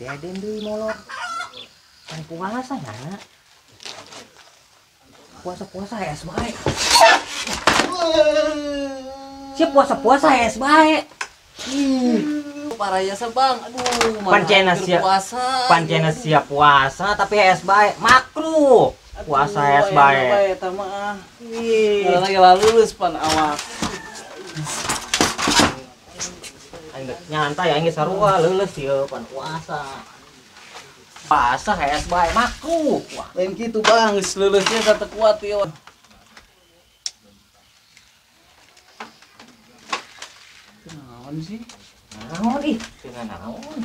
Deden deui molor. Kan puasa nya. Puasa-puasa es bae. Siap puasa-puasa es bae. Parayasa bang, aduh pancena siap puasa. Pancena siap puasa tapi es bae makruh. Puasa es bae. Eta mah. Ih, lagi lulus pan awak. Aing nyantai aing geus sarua leuleus ieu pan puasa. Puasa es bae makruh. Lain kitu bang, geus leuleusnya teu kuat ieu. Naon sih? Naon ih, dengan naon.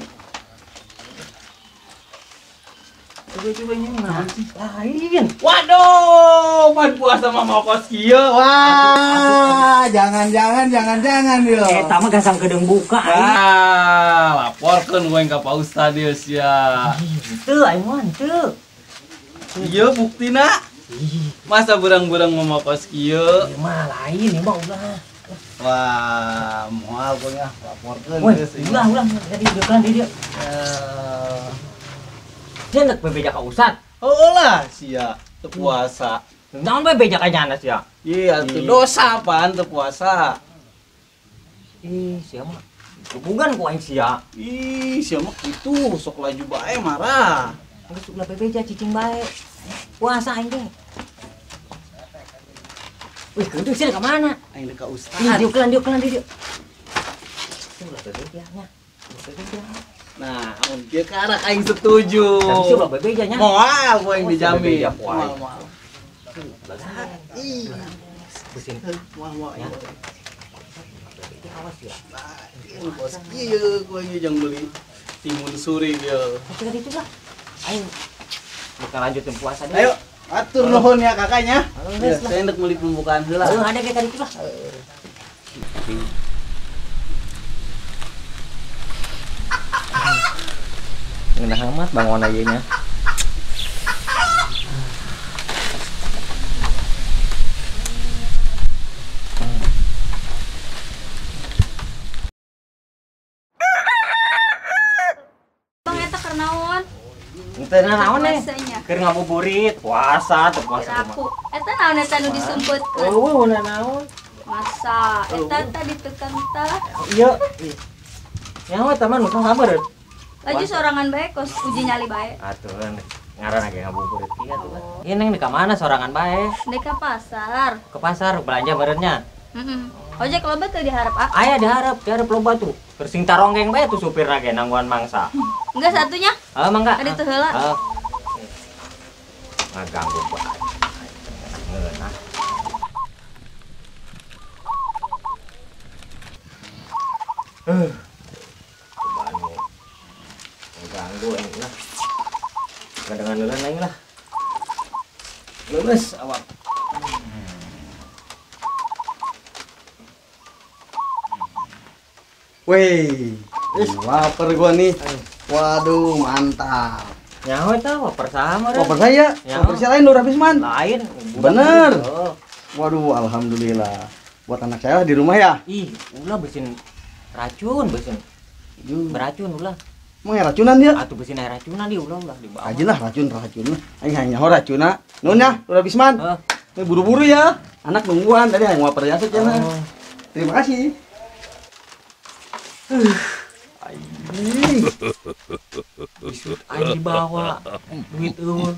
Coba-coba ini naon sih? Lain. Waduh, pan puasa mah mau kos kieu. Wah, jangan-jangan yo. Eta mah gasang kedeung buka aing. Ah, laporkeun gue ka Pak Ustad ieu sia. Teu aing mah teu. Ieu buktina. Masa berang-berang mau kos kieu? Ieu mah lain ieu mah ulah. Wah, moal gue nya laporkeun geus. Ulah, jadi deukeun di dieu. Dia nek bebeja ka Ustad. Heueuh lah sia, teu puasa. Naon bebeja ka nyana sia? Iya, teu dosa apaan teu puasa. Ih, sia mah hubungan ku aing sia. Ih, sia mah kitu, sok laju bae marah. Geus ulah bebeja cicing bae. Puasa aing teh. Wih, keudeuh sia ka mana? Aing ka Ustad. Ih, dieukelan di dieu. Ulah bebeja nya. Bebeja. Nah, amun kieu karak aing setuju. Tapi sia ulah bebeja nya. Moal ku aing dijamin. Moal. Ih. Pusing. Moal. Awas ya. Bos kieu ku aing jeung beli timun suri ieu. Tapi itu lah. Aing bukan lanjutin puasa deh. Ayo. Atur nuhun ya kakaknya. Ya, saya hendak beli pembukaan heula. Heuh, ada kayak tadi lah. Ngeunah amat bangun aja nya. Bang eta keur naon? Teu naon nih? Keur ngabuburit, puasa teu puasa kumaha. Eta naon eta nu disumputkeun? Eueuh, naon? Masa eta tadi ditekan tah. Ieu. Nyawa eta mah nu saha meureun? Laju sorangan bae kos uji nyali bae. Atuh ngaran ge ngabuburit kieu atuh. Ieu neng di ka mana sorangan bae? Dek ka pasar. Ke pasar belanja meureunnya. Heeh. Ojek loba teu diharap ah? Aya diharap loba tuh. Keur sing taronggeng bae tuh supirna ge nangguan mangsa. Enggak satunya? Heeh, mangga. Ada teu heula. Heeh. Ngaganggu bae. Ngeunah. Banu. Ngaganggu aing lah. Kadangan leuleun aing lah. Leuleus awak. Weh, lapar gua nih. Waduh, mantap. Nyawa eta waper sama. Waper saya, waper saya lain udah habis man. Lain. Bener. Waduh, alhamdulillah. Buat anak saya di rumah ya. Ih, ulah bersin racun, bersin. Beracun ulah. Emang ya racunan dia? Atuh bersin air racunan dia ulah dibawa. Aja lah racun. Aing hayang nyaho racuna. Nuhun ya, udah habis man. Heeh. Buru-buru ya. Anak nungguan tadi hayang waper jasa cenah. Terima kasih. Aing. Isut aing dibawa duit eueuh.